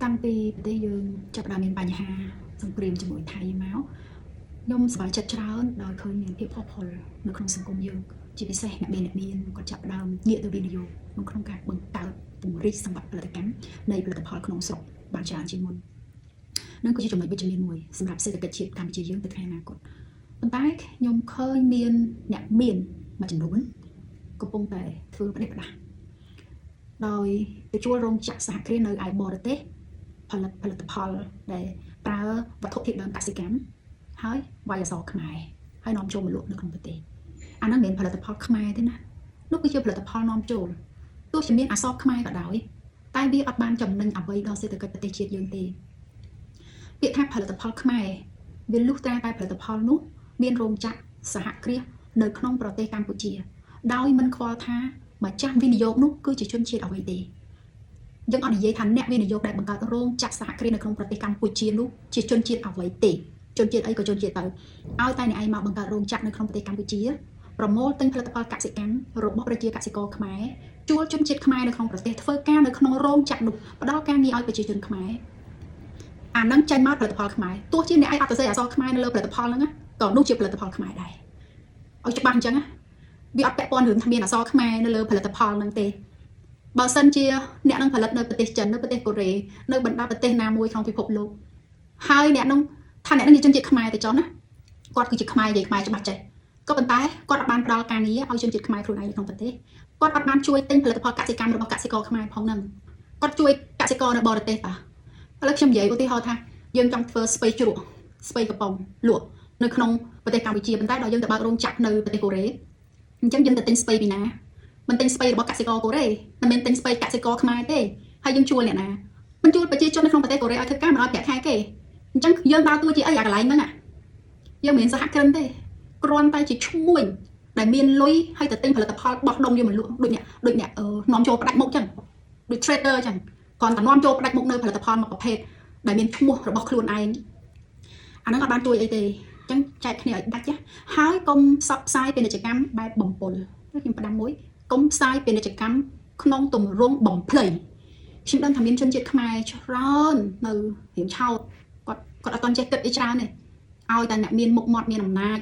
តាំងពីប្រទេសយើងចាប់ផ្ដើមមានបញ្ហាសង្គ្រាមជាមួយថៃមកខ្ញុំសប្បាយចិត្តច្រើនដោយឃើញមានភាពផុសផុលនៅក្នុងសង្គមយើងជាពិសេសអ្នកមានអ្នកមានគាត់ចាប់ផ្ដើមងាកទៅវិនិយោគនៅក្នុងការបង្កើតពង្រីកសម្បត្តិផលិតកម្មនៃផលិតផលក្នុងស្រុកបានច្រើនជាងមុននឹងគឺជាចំណុចវិជ្ជមានមួយសម្រាប់សេដ្ឋកិច្ចជាតិកម្ពុជាយើងទៅថ្ងៃអនាគតប៉ុន្តែខ្ញុំឃើញមានអ្នកមានមួយចំនួនកំពុងតែធ្វើផ្ដេសផ្ដាស់ដោយទៅជួលរោងចក្រសហគ្រាសនៅឯបរទេស ផលិតផលិតផលដែលប្រើវត្ថុធាតុដើមកសិកម្មហើយវាយអក្សរខ្មែរហើយនាំចូលមកលក់នៅក្នុងប្រទេសអាហ្នឹងមិនមែនផលិតផលខ្មែរទេណានោះគឺជាផលិតផលនាំចូលទោះជាមានអក្សរខ្មែរក៏ដោយតែវាអត់បានចំណេញអ្វីដល់សេដ្ឋកិច្ចប្រទេសជាតិយើងទេពាក្យថាផលិតផលខ្មែរវាលុះត្រាតែផលិតផលនោះមានរោងចក្រសហគ្រាសនៅក្នុងប្រទេសកម្ពុជា ដោយមិនខ្វល់ថាម្ចាស់វិនិយោគនោះគឺជាជនជាតិអ្វីទេ យើងអត់និយាយថាអ្នកវិនិយោគដែលបង្កើតរោងចក្រសហគ្រាសនៅក្នុងប្រទេសកម្ពុជានោះជាជនជាតិអ្វីទេជនជាតិអីក៏ជនជាតិទៅឲ្យតែអ្នកឯងមកបង្កើតរោងចក្រនៅក្នុងប្រទេសកម្ពុជាប្រមូលទិញផលិតផលកសិកម្មរបស់ប្រជាកសិករខ្មែរជួលជនជាតិខ្មែរនៅក្នុងប្រទេសធ្វើការនៅក្នុងរោងចក្រនោះផ្ដល់ការងារឲ្យប្រជាជនខ្មែរអានឹងចេញមកផលិតផលខ្មែរទោះជាអ្នកឯងអត់ទៅសេអក្សរខ្មែរនៅលើផលិតផលហ្នឹងណាក៏នោះជាផលិតផលខ្មែរដែរឲ្យច្បាស់អញ្ចឹងណាវាអត់ពាក់ព័ន្ធរឿងថាមានអក្សរខ្មែរនៅលើផលិតផលហ្នឹងទេ បើសិនជាអ្នកនឹងផលិតនៅប្រទេសចិននៅប្រទេសកូរ៉េនៅបណ្ដាប្រទេសណាមួយក្នុងពិភពលោកហើយអ្នកនឹងថាអ្នកនឹងជាជនជាតិខ្មែរទៅចុះណាគាត់គឺជាខ្មែរនិយាយខ្មែរច្បាស់ចេះក៏ប៉ុន្តែគាត់អត់បានផ្ដល់ការងារឲ្យជនជាតិខ្មែរខ្លួនឯងនៅក្នុងប្រទេសគាត់អត់បានជួយទិញផលិតផលកសិកម្មរបស់កសិករខ្មែរផងហ្នឹងគាត់ជួយកសិករនៅបរទេសតាឥឡូវខ្ញុំនិយាយឧទាហរណ៍ថាយើងចង់ធ្វើស្ពៃជ្រក់ស្ពៃកំប៉ុងលក់នៅក្នុងប្រទេសកម្ពុជាប៉ុន្តែដល់យើងទៅបើករោងចក្រនៅប្រទេសកូរ៉េអញ្ចឹងយើងទៅទិញស្ពៃពីណាមិនទិញស្ពៃរបស់កសិករកូរ៉េមិនមែនទិញស្ពៃកសិករខ្មែរទេហើយយើងជួលអ្នកណាមិនជួលប្រជាជននៅក្នុងប្រទេសកូរ៉េឲ្យធ្វើការមិនឲ្យប្រាក់ខែគេអញ្ចឹងយើងដើរតួជាអីអាកន្លែងហ្នឹងយើងមិនមែនសហគ្រិនទេគ្រាន់តែជាឈ្មួញដែលមានលុយហើយទៅទិញផលិតផលបោះដុំយកមកលក់ដូចអ្នកនាំចូលផ្ដាច់មុខចឹងដូច trader ចឹងគ្រាន់តែនាំចូលផ្ដាច់មុខនៅផលិតផលមួយប្រភេទដែលមានឈ្មោះរបស់ខ្លួនឯងអាហ្នឹងអត់បានជួយអីទេអញ្ចឹងចែកគ្នាឲ្យដាច់ចាហើយកុំផ្សព្វផ្សាយពាណិជ្ជកម្មបែបបំពុលខ្ញុំផ្ដាំមួយកុំផ្សាយពាណិជ្ជកម្មក្នុងទម្រង់បំភ្លៃខ្ញុំដឹងថាមានជនជាតិខ្មែរច្រើននៅរៀងឆោតគាត់គាត់អត់ទាន់ចេះគិតអីច្រើនទេឲ្យតែអ្នកមានមុខមាត់មានអំណាច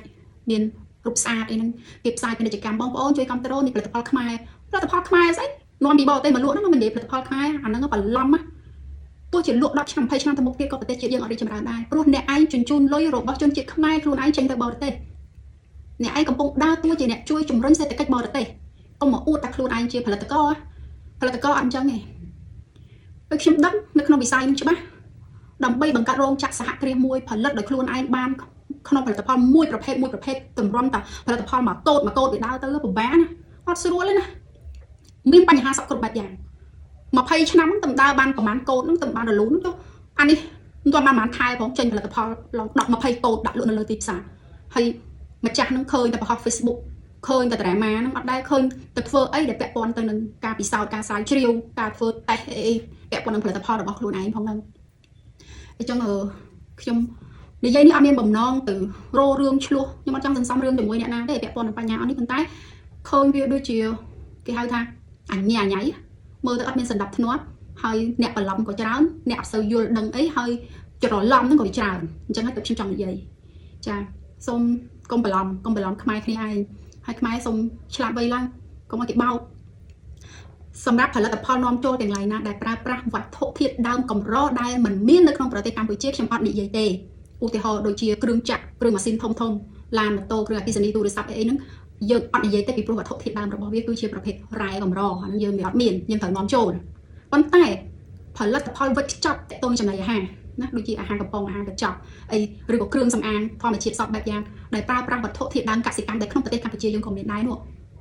មានរូបស្អាតអីហ្នឹងគេផ្សាយពាណិជ្ជកម្មបងប្អូនជួយគ្រប់គ្រងនេះផលិតផលខ្មែរផលិតផលខ្មែរស្អីនាំពីបរទេសមកលក់ហ្នឹងមិននិយាយផលិតផលខ្មែរអាហ្នឹងបន្លំណាទោះជាលក់10ឆ្នាំ20ឆ្នាំទៅមុខទៀតក៏ប្រទេសជាតិយើងអត់រីកចម្រើនដែរព្រោះអ្នកឯងជញ្ជូនលុយរបស់ជនជាតិខ្មែរខ្លួនឯងចេញទៅបរទេសអ្នកឯងកំពុងដើរតួជាអ្នកជួយជំរុញសេដ្ឋកិច្ចបរទេសកុំមកអួតតែខ្លួនឯងជាផលិតករផលិតករអត់អញ្ចឹងទេដូចខ្ញុំដឹងនៅក្នុងវិស័យនេះច្បាស់ដើម្បីបង្កើតរោងចក្រសហគ្រាសមួយផលិតដោយខ្លួនឯងបានក្នុងផលិតផលមួយប្រភេទមួយប្រភេទតម្រុំតាផលិតផលមកកូតមកកូតវាដើរទៅពិបាកណាអត់ស្រួលទេណាមានបញ្ហាសក់គ្រប់បែបយ៉ាង20ឆ្នាំហ្នឹងតំដើបានប្រហែលកូតហ្នឹងតំបានរលូនហ្នឹងចុះអានេះមិនទាន់បានប្រហែលខែផងចេញផលិតផលឡើង10 20កូតដាក់លក់នៅលើទីផ្សារហើយម្ចាស់ហ្នឹងឃើញតែបង្ហោះ Facebook ឃើញតែតារាម៉ាហ្នឹងអត់ដែលឃើញទៅធ្វើអីដែលពាក់ព័ន្ធទៅនឹងការពិសោធន៍ការស្រាវជ្រាវការធ្វើតេស្តអីពាក់ព័ន្ធនឹងផលិតផលរបស់ខ្លួនឯងផងហ្នឹងអញ្ចឹងខ្ញុំនិយាយនេះអត់មានបំណងទៅរោរឿងឆ្លោះខ្ញុំអត់ចង់សន្សំរឿងជាមួយអ្នកណាទេពាក់ព័ន្ធនឹងបញ្ហាអស់នេះប៉ុន្តែឃើញវាដូចជាគេហៅថាអញ្ញាអញៃមើលទៅអត់មានសន្តិភាពហើយអ្នកបន្លំក៏ច្រើនអ្នកអត់សូវយល់ដឹងអីហើយច្រឡំហ្នឹងក៏វាច្រើនអញ្ចឹងហើយទើបខ្ញុំចង់និយាយចាសូមកុំបន្លំកុំបន្លំខ្មែរគ្នាឯងហើយខ្មែរសូមឆ្លាតវៃឡើងកុំឲ្យគេបោកសម្រាប់ផលិតផលនាំចូលទាំងឡាយណាដែលប្រើប្រាស់វត្ថុធាតុដើមកម្រដែលមិនមាននៅក្នុងប្រទេសកម្ពុជាខ្ញុំអត់និយាយទេឧទាហរណ៍ដូចជាគ្រឿងចក្រគ្រឿងម៉ាស៊ីនធំធំឡានម៉ូតូគ្រឿងអគ្គិសនីទូរស័ព្ទអីហ្នឹងយើងអត់និយាយទេពីព្រោះវត្ថុធាតុដើមរបស់វាគឺជាប្រភេទរ៉ែកម្រអាហ្នឹងយើងវាអត់មានយើងត្រូវនាំចូលប៉ុន្តែផលិតផលវេចខ្ចប់តទៅនឹងចំណីអាហារណាដូចជាអាហារកំប៉ុងអាហារកញ្ចប់អីឬក៏គ្រឿងសម្អាងធម្មជាតិសពបែបយ៉ាងដែលប្រើប្រាស់វត្ថុធាតុដើមកសិកម្មដែលក្នុងប្រទេសកម្ពុជាយើងក៏មានដែរនោះ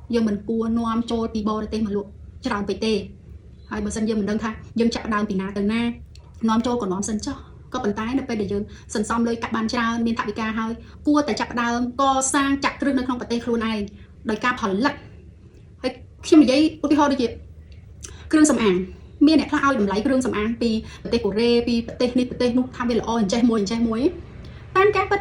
យើងមិនគួរនាំចូលពីបរទេសមកលក់ច្រើនពេកទេហើយបើសិនយើងមិនដឹងថាយើងចាក់ដើមពីណាទៅណានាំចូលក៏នាំសិនចុះក៏ប៉ុន្តែនៅពេលដែលយើងសន្សំលុយកាក់បានច្រើនមានថវិកាហើយគួរតែចាប់ដើមកសាងចាក់គ្រឹះនៅក្នុងប្រទេសខ្លួនឯងដោយការផលិតហើយខ្ញុំនិយាយឧទាហរណ៍ដូចជាគ្រឿងសម្អាងមានអ្នកខ្លះឲ្យតម្លៃគ្រឿងសម្អាងពីប្រទេសកូរ៉េពីប្រទេសនេះប្រទេសនោះថាវាល្អអញ្ចេះមួយអញ្ចេះមួយតាមការពិត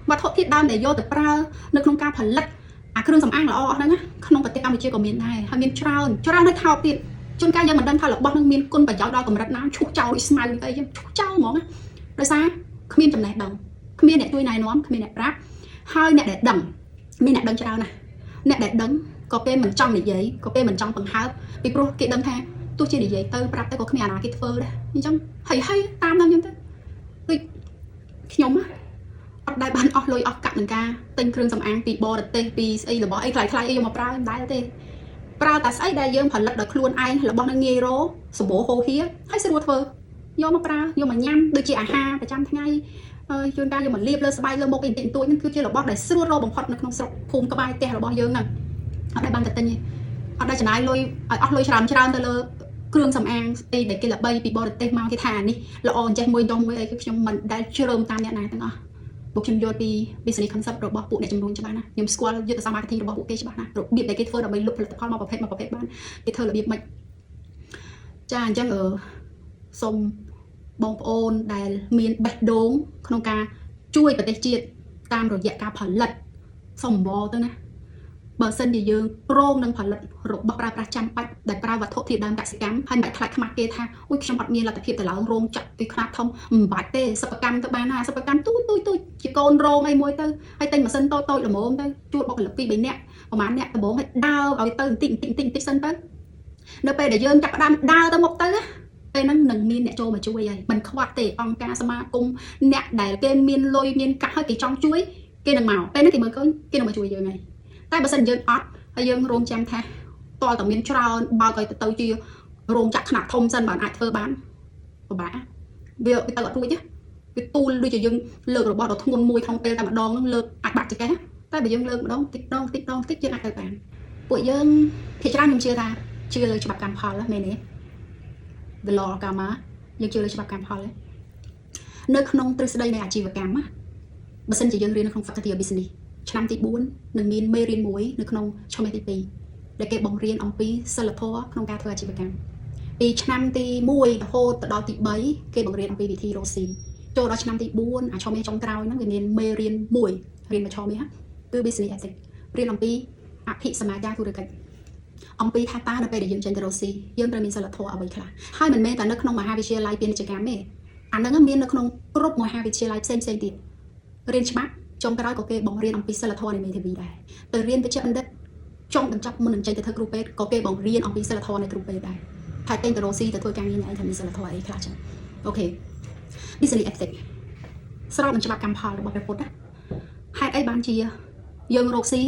វត្ថុធាតុដើមដែលយកទៅប្រើនៅក្នុងការផលិតអាគ្រឿងសម្អាងល្អអស់ហ្នឹងណាក្នុងប្រទេសកម្ពុជាក៏មានដែរហើយមានច្រើនច្រើនហើយថោកទៀត ជួនកាលយើងមិនដឹងថារបស់នឹងមានគុណប្រយោជន៍ដល់កម្រិតណាឈូសចោលដូចស្មៅអីចឹងឈូសចោលហ្មងណាដោយសារគ្មានចំណេះដឹងគ្មានអ្នកជួយណែនាំគ្មានអ្នកប្រាប់ហើយអ្នកដែលដឹងមានអ្នកដឹងច្រើនណាស់អ្នកដែលដឹងក៏គេមិនចង់និយាយក៏គេមិនចង់បង្ហើបពីព្រោះគេដឹងថាទោះជានិយាយទៅប្រាប់ទៅក៏គ្មានអាណាគេធ្វើដែរអញ្ចឹងហើយហើយតាមនឹងអញ្ចឹងទៅដូចខ្ញុំណាអត់ដែលបានអស់លុយអស់កាក់នឹងការទិញគ្រឿងសម្អាងពីបរទេសពីស្អីរបស់អីខ្លៃៗអីយកមកប្រើមិនដែលទេប្រើតែស្អីដែលយើងផលិតដោយខ្លួនឯងរបស់នឹងងាយរកសម្បូរហូរហៀហើយស្រួលធ្វើយកមកប្រើយកមកញ៉ាំដូចជាអាហារប្រចាំថ្ងៃហើយជួនកាលយកមកលាបលើស្បែកលើមុខអីបន្តិចបន្តួចហ្នឹងគឺជារបស់ដែលស្រួលរកបំផុតនៅក្នុងស្រុកភូមិក្បែរផ្ទះរបស់យើងហ្នឹងអត់ដែលបានទៅទិញទេអត់ដែលចំណាយលុយឲ្យអស់លុយច្រើនច្រើនទៅលើគ្រឿងសម្អាងស្អីដែលគេល្បីពីបរទេសមកគេថានេះល្អអញ្ចេះមួយដុំមួយអីគឺខ្ញុំមិនដែលជ្រើមតាមអ្នកណាទាំងអស់ពួកខ្ញុំយល់ពី business concept របស់ពួកអ្នកចំនួនច្បាស់ណាស់ខ្ញុំស្គាល់យុទ្ធសាស្ត្រ marketing របស់ពួកគេច្បាស់ណាស់របៀបដែលគេធ្វើដើម្បីលុបផលិតផលមកប្រភេទមកប្រភេទបានគេធ្វើរបៀបម៉េចចាអញ្ចឹងអឺសូមបងប្អូនដែលមានបេះដូងក្នុងការជួយប្រទេសជាតិតាមរយៈការផលិតសូមអង្វរទៅណាបើសិនជាយើងព្រមនឹងផលិតរបស់ប្រើប្រាស់ចាំបាច់ដែលប្រើវត្ថុធាតុដើមកសិកម្មហើយមិនបាច់ខ្លាចខ្មាស់គេថាអូយខ្ញុំអត់មានលទ្ធភាពទៅឡើងរោងចក្រពីខ្នាតធំមិនបាច់ទេសិប្បកម្មទៅបានណាសិប្បកម្មទូចទូចទូចជាកូនរោងអីមួយទៅហើយទិញម៉ាស៊ីនតូចតូចល្មមទៅជួលបុគ្គលិក2 3នាក់ប្រហែលអ្នកដំបូងឲ្យដើរឲ្យទៅបន្តិចបន្តិចបន្តិចបន្តិចសិនទៅនៅពេលដែលយើងចាប់ផ្ដើមដើរទៅមុខទៅពេលហ្នឹងនឹងមានអ្នកចូលមកជួយហើយមិនខ្វះទេអង្គការសមាគមអ្នកដែលគេមានលុយមានកាក់ហើយគេចង់ជួយគេនឹងមកពេលហ្នឹងគេមើលឃើញគេនឹងមកជួយយើងហើយតែបើសិនយើងអត់ហើយយើងរងចាំថាតើតមានច្រើនបើកឲ្យទៅជារោងចក្រខ្នាតធំសិនបានអាចធ្វើបានពិបាកវាទៅអត់រួចទេវាទូលដូចជាយើងលើករបស់ដ៏ធ្ងន់មួយក្នុងពេលតែម្ដងហ្នឹងលើកអាចបាក់ចង្កេះតែបើយើងលើកម្ដងតិចម្ដងតិចម្ដងតិចយើងអាចទៅបានពួកយើងភាគច្រើនខ្ញុំជឿថាជឿលើច្បាប់កម្មផលមែនទេ The law of karma យើងជឿលើច្បាប់កម្មផលនៅក្នុងទ្រឹស្ដីនៃអាជីវកម្មណាបើសិនជាយើងរៀននៅក្នុង Faculty of Business ឆ្នាំទី4នឹងមានមេរៀនមួយនៅក្នុងឆមាសទី2ដែលគេបង្រៀនអំពីសិលធម៌ក្នុងការធ្វើអាជីវកម្មពីឆ្នាំទី1រហូតទៅដល់ទី3គេបង្រៀនអំពីវិធីរកស៊ីចូលដល់ឆ្នាំទី4អាឆមាសចុងក្រោយហ្នឹងវាមានមេរៀនមួយរៀនមួយឆមាសគឺ business ethics រៀនអំពីអភិសមាចារធុរកិច្ចអំពីថាតើនៅពេលដែលយើងចេញទៅរកស៊ីយើងត្រូវមានសិលធម៌អ្វីខ្លះហើយមិនមែនតែនៅក្នុងមហាវិទ្យាល័យពាណិជ្ជកម្មទេអាហ្នឹងមាននៅក្នុងគ្រប់មហាវិទ្យាល័យផ្សេងផ្សេងទៀតរៀនច្បាប់ចុងក្រោយក៏គេបង្រៀនអំពីសិលធម៌នៃមេធាវីដែរទៅរៀនវិជ្ជបណ្ឌិតចុងបញ្ចប់មុននឹងចេញទៅធ្វើគ្រូពេទ្យក៏គេបង្រៀនអំពីសិលធម៌នៃគ្រូពេទ្យដែរថាចេញទៅរកស៊ីទៅធ្វើការងារឯងថាមានសិលធម៌អីខ្លះចឹង OK business ethics ស្របនឹងច្បាប់កម្មផលរបស់ព្រះពុទ្ធណាហេតុអីបានជាយើងរកស៊ី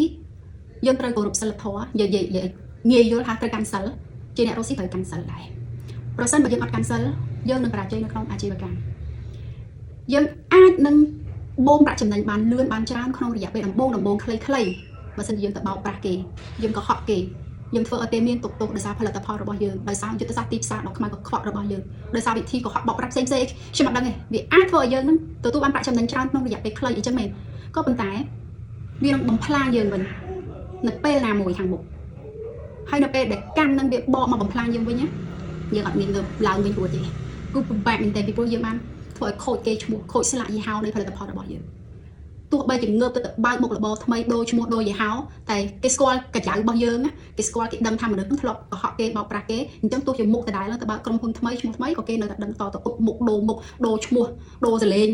យើងត្រូវគោរពសិលធម៌និយាយងាយយល់ថាត្រូវកាន់សិលជាអ្នករកស៊ីត្រូវកាន់សិលដែរប្រសិនបើយើងអត់កាន់សិលយើងនឹងបរាជ័យនៅក្នុងអាជីវកម្មយើងអាចនឹងបូមប្រាក់ចំណេញបានលឿនបានច្រើនក្នុងរយៈពេលដំបូងដំបូងខ្លីៗបើសិនជាយើងទៅបោកប្រាស់គេយើងកុហកគេយើងធ្វើឲ្យគេមានទុកទោសដោយសារផលិតផលរបស់យើងដោយសារយុទ្ធសាស្ត្រទីផ្សារដ៏ខ្មៅកខ្វក់របស់យើងដោយសារវិធីកុហកបោកប្រាស់ផ្សេងផ្សេងខ្ញុំអត់ដឹងទេវាអាចធ្វើឲ្យយើងនឹងទទួលបានប្រាក់ចំណេញច្រើនក្នុងរយៈពេលខ្លីអញ្ចឹងមែនក៏ប៉ុន្តែវានឹងបំផ្លាញយើងវិញនៅពេលណាមួយខាងមុខហើយនៅពេលដែលកម្មនឹងវាបកមកបំផ្លាញយើងវិញណាយើងអត់មានងើបឡើងវិញរួចទេគឺពិបាកមែនទែនពីព្រោះយើងបានធ្វើឲ្យខូចគេឈ្មោះខូចស្លាកយីហោនៃផលិតផលរបស់យើងទោះបីជាងើបទៅបើកមុខរបរថ្មីដូរឈ្មោះដូរយីហោតែគេស្គាល់កាចៅរបស់យើងណាគេស្គាល់គេដឹងថាមនុស្សនឹងធ្លាប់កុហកគេបោកប្រាស់គេអញ្ចឹងទោះជាមុខដដែលទៅបើកក្រុមហ៊ុនថ្មីឈ្មោះថ្មីក៏គេនៅតែដឹងតទៅអ៊ុតមុខដូរមុខដូរឈ្មោះដូរសលេង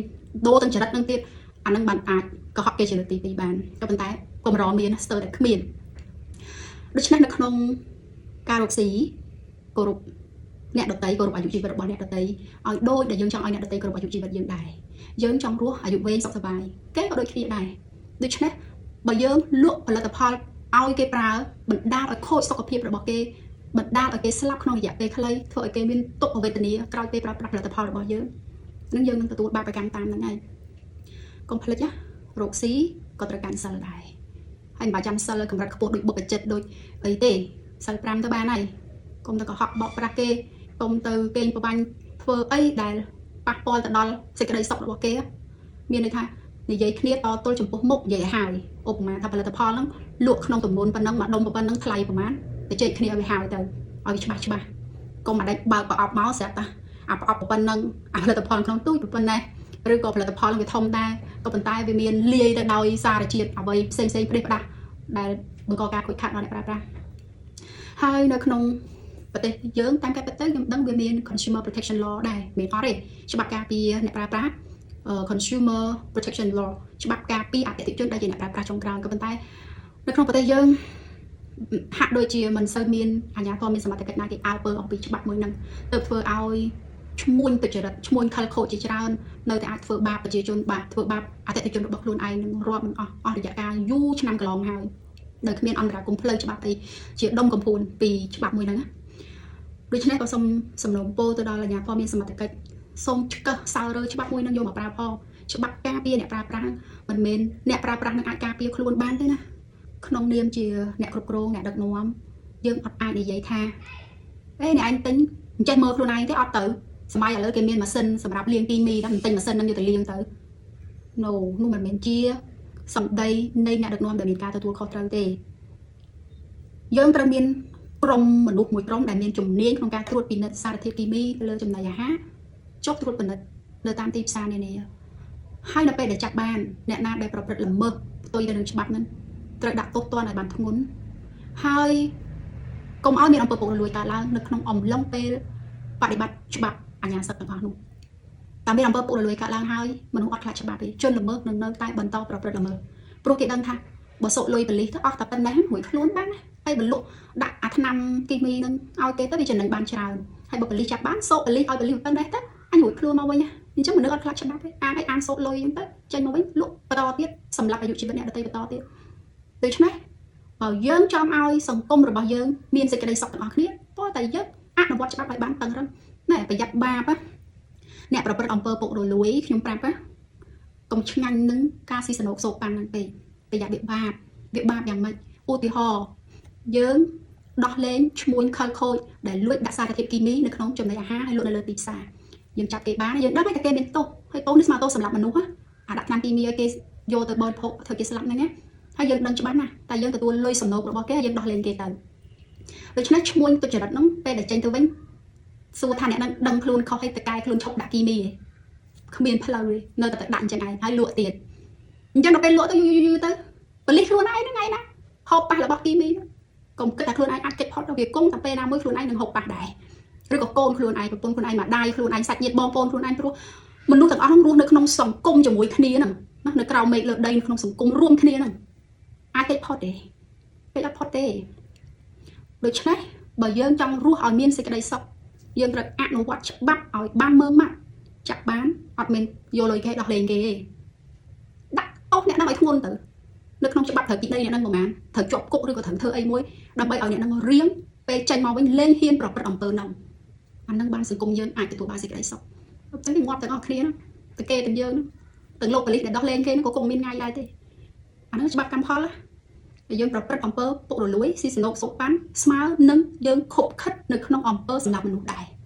ដូរទាំងចរិតនឹងទៀតអានឹងបានអាចកុហកគេជាលើកទី2បានក៏ប៉ុន្តែកម្រមានស្ទើរតែគ្មានដូច្នេះនៅក្នុងការរកស៊ីគោរពអ្នកដតីគោរពអាយុជីវិតរបស់អ្នកដតីឲ្យដូចដែលយើងចង់ឲ្យអ្នកដតីគោរពអាយុជីវិតយើងដែរយើងចង់រស់អាយុវែងសុខសប្បាយគេក៏ដូចគ្នាដែរដូច្នេះបើយើងលក់ផលិតផលឲ្យគេប្រើបណ្ដាលឲ្យខូចសុខភាពរបស់គេបណ្ដាលឲ្យគេស្លាប់ក្នុងរយៈពេលខ្លីធ្វើឲ្យគេមានទុក្ខវេទនាក្រោយពេលប្រើប្រាស់ផលិតផលរបស់យើងនឹងយើងនឹងទទួលបាបកម្មតាមហ្នឹងហើយកុំភ្លេចណារកស៊ីក៏ត្រូវកាន់សិលដែរហើយមិនបាច់ចាំសិលកម្រិតខ្ពស់ដូចបុព្វជិតដូចអីទេសីល5ទៅបានហើយកុំទៅកុហកបោកប្រាស់គេកុំទៅកេងប្របាញ់ធ្វើអីដែលប៉ះពាល់ទៅដល់សេចក្តីសុខរបស់គេមានន័យថានិយាយគ្នាតទល់ចំពោះមុខនិយាយឲ្យហើយឧបមាថាផលិតផលហ្នឹងលក់ក្នុងទម្ងន់ប៉ុណ្ណឹងមួយដុំប៉ុណ្ណឹងថ្លៃប្រហែលទៅជែកគ្នាឲ្យវាហើយទៅឲ្យវាច្បាស់ច្បាស់កុំមកដេចបើកប្រអប់មកស្រាប់តាអាប្រអប់ប៉ុណ្ណឹងអាផលិតផលក្នុងទូចប៉ុណ្ណេះឬក៏ផលិតផលវាធំដែរក៏ប៉ុន្តែវាមានលាយទៅដោយសារជាតិអ្វីផ្សេងផ្សេងផ្ដេសផ្ដាស់ដែលបង្កការខូចខាតដល់អ្នកប្រើប្រាស់ហើយនៅក្នុង ប្រទេសយើងតាមការពិតទៅខ្ញុំដឹងវាមាន consumer protection law ដែរមានអត់ទេច្បាប់ការពារអ្នកប្រើប្រាស់ consumer protection law ច្បាប់ការពារអតិថិជនដែលជាអ្នកប្រើប្រាស់ចុងក្រោយក៏ប៉ុន្តែនៅក្នុងប្រទេសយើងហាក់ដូចជាមិនសូវមានអាជ្ញាធរមានសមត្ថកិច្ចណាគេអើពើអំពីច្បាប់មួយហ្នឹងទើបធ្វើឲ្យឈ្មួញទុច្ចរិតឈ្មួញខិលខូចជាច្រើននៅតែអាចធ្វើបាបប្រជាជនបាទធ្វើបាបអតិថិជនរបស់ខ្លួនឯងនឹងរាប់មិនអស់អស់រយៈកាលយូរឆ្នាំកន្លងហើយដោយគ្មានអន្តរាគមន៍ផ្លូវច្បាប់អីជាដុំកំភួនពីច្បាប់មួយហ្នឹងណាដូច្នេះក៏សូមសំណូមពរទៅដល់អាជ្ញាធរមានសមត្ថកិច្ចសូមឆ្កឹះសើរើច្បាប់មួយហ្នឹងយកមកប្រើផងច្បាប់ការពារអ្នកប្រើប្រាស់មិនមែនអ្នកប្រើប្រាស់នឹងអាចការពារខ្លួនបានទេណាក្នុងនាមជាអ្នកគ្រប់គ្រងអ្នកដឹកនាំយើងអត់អាចនិយាយថាអេអ្នកឯងទិញមិនចេះមើលខ្លួនឯងទេអត់ទៅសម័យឥឡូវគេមានម៉ាស៊ីនសម្រាប់លាងគីមីដល់មិនទិញម៉ាស៊ីនហ្នឹងយកទៅលាងទៅ No នោះមិនមែនជាសម្ដីនៃអ្នកដឹកនាំដែលមានការទទួលខុសត្រូវទេយើងត្រូវមានក្រុមមនុស្សមួយក្រុមដែលមានជំនាញក្នុងការត្រួតពិនិត្យសារធាតុគីមីទៅលើចំណីអាហារចុះត្រួតពិនិត្យនៅតាមទីផ្សារនានាហើយនៅពេលដែលចាប់បានអ្នកណាដែលប្រព្រឹត្តល្មើសផ្ទុយទៅនឹងច្បាប់ហ្នឹងត្រូវដាក់ទោសទណ្ឌឲ្យបានធ្ងន់ហើយកុំឲ្យមានអំពើពុករលួយកើតឡើងនៅក្នុងអំឡុងពេលបដិបត្តិច្បាប់អាជ្ញាសឹកទាំងអស់នោះតាមមានអំពើពុករលួយកើតឡើងហើយមនុស្សអត់ខ្លាចច្បាប់ទេជនល្មើសនឹងនៅតែបន្តប្រព្រឹត្តល្មើសព្រោះគេដឹងថាបើសុកលុយប៉ូលីសទៅអស់តែប៉ុណ្ណេះរួចខ្លួនបានណាហើយបើលក់ដាក់អាថ្នាំគីមីនឹងឲ្យគេទៅវាចំណេញបានច្រើនហើយបើប៉ូលីសចាប់បានសូកប៉ូលីសឲ្យប៉ូលីសប៉ុណ្ណេះទៅអញរួចខ្លួនមកវិញណាអញ្ចឹងមនុស្សអត់ខ្លាចច្បាប់ទេអានឲ្យអានសូកលុយអញ្ចឹងទៅចេញមកវិញលក់បន្តទៀតសម្រាប់អាយុជីវិតអ្នកដទៃបន្តទៀតដូច្នេះបើយើងចង់ឲ្យសង្គមរបស់យើងមានសេចក្តីសុខទាំងអស់គ្នាតើតែយើងអនុវត្តច្បាប់ឲ្យបានតឹងរឹងណែប្រយ័ត្នបាបណាអ្នកប្រព្រឹត្តអំពើពុករលួយខ្ញុំប្រាប់ណាកុំឆ្ងាញ់នឹងការស៊ីសណោកសោកប៉ាន់ហ្នឹងពេកប្រយ័ត្នវាបាបវាបាបយ៉ាងម៉េចឧទាហរណ៍យើងដោះលែងឈ្មួញខិលខូចដែលលួចដាក់សារធាតុគីមីនៅក្នុងចំណីអាហារហើយលក់នៅលើទីផ្សារយើងចាប់គេបានយើងដឹងថាគេមានទោសហើយទោសនេះស្មើទោសសម្រាប់មនុស្សអាដាក់ថ្នាំគីមីឲ្យគេយកទៅបរិភោគធ្វើគេស្លាប់ហ្នឹងណាហើយយើងដឹងច្បាស់ណាស់តែយើងទទួលលុយសំណូករបស់គេហើយយើងដោះលែងគេទៅដូច្នេះឈ្មួញទុច្ចរិតហ្នឹងពេលដែលចេញទៅវិញសួរថាអ្នកនឹងដឹងខ្លួនខុសហើយតកែខ្លួនឈប់ដាក់គីមីឯងគ្មានផ្លូវទេនៅតែដាក់អញ្ចឹងឯងហើយលក់ទៀតអញ្ចឹងដល់ពេលលក់ទៅយូរយូរទៅប៉ូលីសខ្លួនឯងហ្នឹងឯងណាហូបប៉ះរបស់គីមីហ្នឹងកុំគិតថាខ្លួនឯងអាចគេចផុតទៅវាគង់តែពេលណាមួយខ្លួនឯងនឹងហូបប៉ះដែរឬក៏កូនខ្លួនឯងប្រពន្ធខ្លួនឯងម្ដាយខ្លួនឯងសាច់ញាតិបងប្អូនខ្លួនឯងព្រោះមនុស្សទាំងអស់ហ្នឹងរស់នៅក្នុងសង្គមជាមួយគ្នាហ្នឹងណានៅក្រោមមេឃលើដីនៅក្នុងសង្គមរួមគ្នាហ្នឹងអាចគេចផុតទេគេចអត់ផុតទេដូច្នេះបើយើងចង់រស់ឲ្យមានសេចក្តីសុខយើងត្រូវអនុវត្តច្បាប់ឲ្យបានមើងម៉ាត់ចាប់បានអត់មានយកលុយគេដោះលែងគេទេដាក់ទោសអ្នកហ្នឹងឲ្យធ្ងន់ទៅនៅក្នុងច្បាប់ត្រូវពិន័យអ្នកហ្នឹងប្រហែលត្រូវជាប់គុកឬក៏ត្រូវធ្វើអីមួយដើម្បីឲ្យអ្នកហ្នឹងរៀងពេលចេញមកវិញលែងហ៊ានប្រព្រឹត្តអំពើហ្នឹងអាហ្នឹងបានសង្គមយើងអាចទទួលបានសេចក្តីសុខតែងាប់ទាំងអស់គ្នាហ្នឹងតែគេទាំងយើងហ្នឹងទាំងលោកប៉ូលីសដែលដោះលែងគេហ្នឹងក៏គង់មានថ្ងៃដែរទេអាហ្នឹងច្បាប់កម្មផលណាដែលយើងប្រព្រឹត្តអំពើពុករលួយស៊ីសណោកសុកប៉ាន់ស្មើនឹងយើងខុបខិតនៅក្នុងអំពើសម្រាប់មនុស្សដែរ។